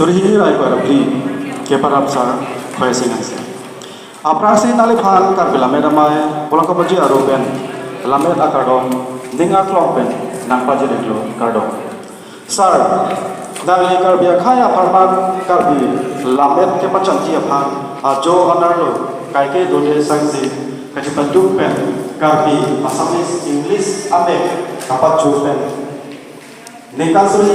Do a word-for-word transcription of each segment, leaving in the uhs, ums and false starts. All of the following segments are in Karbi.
Suri hini ra ingkoi ra phli keparap sar Khorsing Hanse. Aphrangsi nangliphan Karbi Lammet Amei Pulangkam Aji aro pen lammet akardom, ning aklong pen nangpajir-iklo, kardom. Sir, nangli Karbi akhei apharman Karbi lammet kepachanji aphan ajo anerlo kaike dode sangse kachepaduk pen Karbi, Assamese, English amek kapachur pen ningkan suri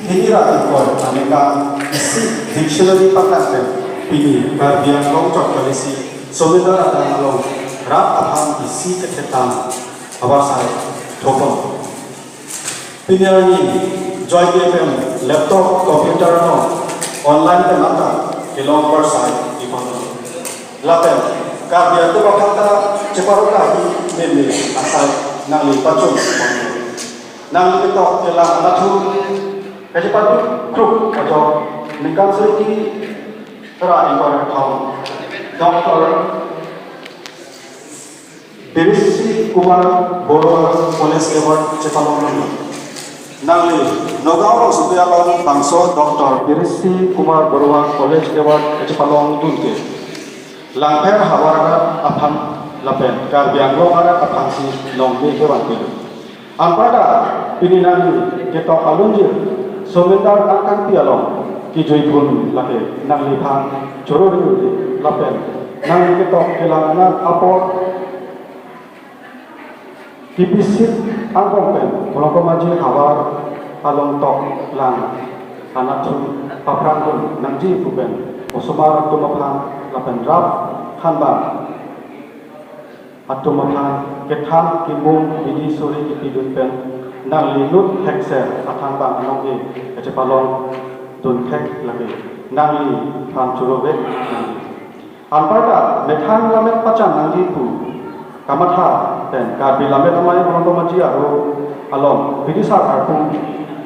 hini ra ingkoi aningkan isi dictionary paklang pen pini Karbi Anglong chot kalisi Somindar adang along rap aphan isi kethetang avarsai thopon. Pini arni joike pen laptop, computer along online pen anta kelong avarsai ipon. Lapen Karbi atum aphan ta cheparokji meme asai nangli pachun. Nangli ketok kelang anatthu kachepaduk kruk ajok ningkan suri hini ra ingkoi ra thom Doctor Birissi Kumar Baruah College Award chepalongdun. Nangli Nagaon rongsopi along bangso Doctor Birissi Kumar Baruah College Award chepalongdun ke Langpher havar arat aphan lapen Karbi Anglong arat aphansi nonke kevan pilo. Anparta pini nangli ketok alunjir Somindar angkangpi along kejuipon lake nangliphan choro ri-uri lapen nangli ketok kelang anan apor kipisit angbong pen Pulangkam Aji havar along toklang anatthu paphrangdun nangji pu pen osomar atum aphan lapen rap thanbang atum aphan kethan kimung bidi suri kipidun pen nangli inut thekser athanbang anong ke kachepalongdun thek lake nangliphan choro vek nangji. Anparta methang lammet pachan nangji pu kamatha pen Karbi Lammet Amei Pulangkam Aji aro along bidi sar arpu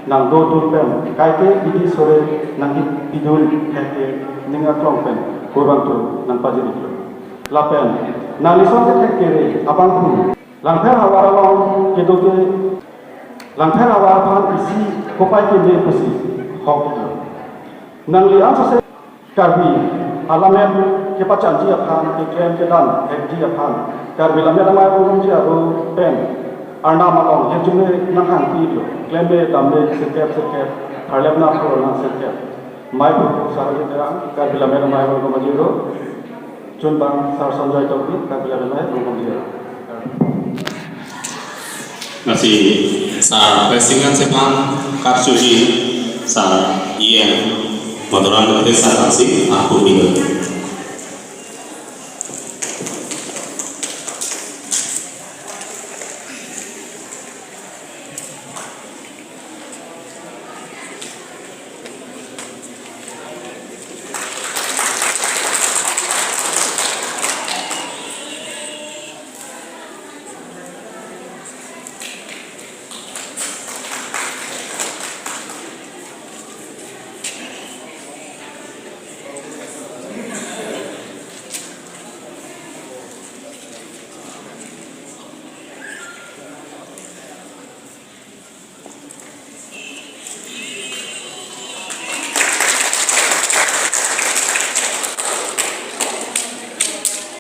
nangdodun pen kaike bidi suri nangkipidun thek ke ning aklong pen kurvangthu nangpajir-iklo. Lapen nangli ason kethek kere abangphu Langpher havar along kedo ke Langpher havar aphan isi kopai keme pusi hok-iklo. Nangli ansose Karbi alammet kepachanji aphan, keklem kelang thekji aphan Karbi Lammet Amei Pulangkam Aji aro pen arnam along hirjume nanghangpilo, klemme damme sirkep sirkep, pharlepna phurona sirkep. Mei pu Sarojit Terang, Karbi Lammet Amei Pulangkam Aji aro, chunbang Sar Sanjoy Tokbi, Karbi Lammet Amei Pulangkam Aji aro. Lasi Sar Khorsing Hanse aphan karchuji Sar E M Madurai Lothe Sar aphansi ako pilo.